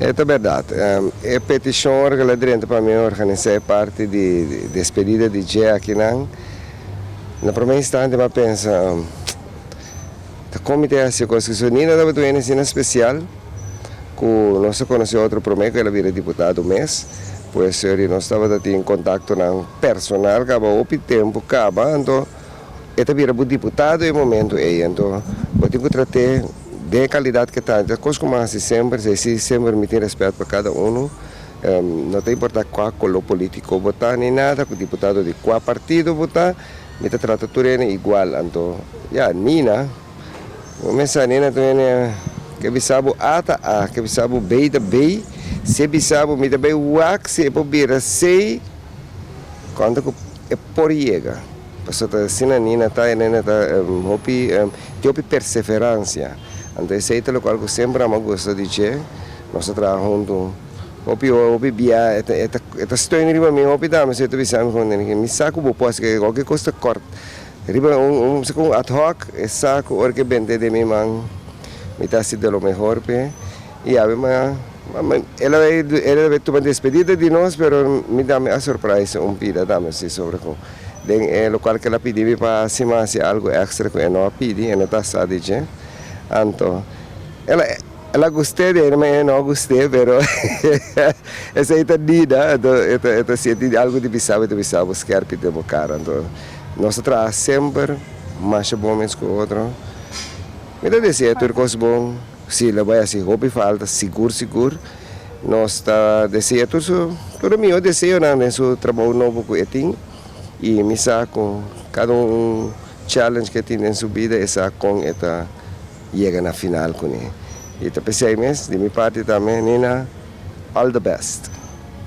E ta bèrdat. E petishon ora ku el a drenta pa mi organisá e parti di despedida di dje akinan, na promé instante mi a pensa, Ta kon mi ta hasi e kos aki? Nina tabata un hende asina spesial ku nos a konosé otro promé ku el a bira diputado mes. Pues ori nos tabata tin kontaktonan personal kaba hopi tempu kaba, anto e ta bira bo diputado e momento ei, anto bo tin ku trat'é den e kalidat ke ta. Entonces kos ku mi a hasi semper, esei si semper mi tin rèspèt pa kada unu, no ta importá kua koló polítiko bo ta ni nada, ku diputado di kua partido bo ta, mi ta trata tur hende igual. Anto ya, Nina, bo mester sa Nina tur hende ke bisa bo A ta A, ke bisa bo B ta B, si e bisa bo mi ta bai wak si e por bira C, konta ku e por yega. Pasobra ta asina Nina ta, e Nina ta hopi, tin hopi perseveransia. Anto esei ta lokual ku semper amo a gusta di dje. Nos ta traha huntu hopi hopi bia, e ta e ta e ta steun riba mi hopi tambe, so e ta bisa mi kon mi sa ku bo por hasi kualke kos ta kòrt riba un un un ad hoc, e sa ku ora ke bende den mi man mi ta hasi de lo mehor p'e. I awe ma el a el a tuma despedida di nos pero mi tambe a surprise un pida tambe si sobre cu den e locual cu el a pidi mi pa haci mi a haci algo extra cu e no a pidi e no ta sa di dje anto el a el a guste di e ma e no a guste pero esey ta Nina anto e ta e ta sienti algo di bisa bo e ta bisa bo skerpi den bo cara anto nos ta traha semper masha bon mes cu otro mi ta desea tur cos bon. Si lo bai hasi hopi falta sigur sigur. Nos ta desea tur su tur e mihó deseonan den su trabou nobo ku e tin i mi sa ku kada un challenge ku e tin den su bida e sa kon e ta yega na final kuné. I ta p'esei mes di mi parti tambe Nina all the best.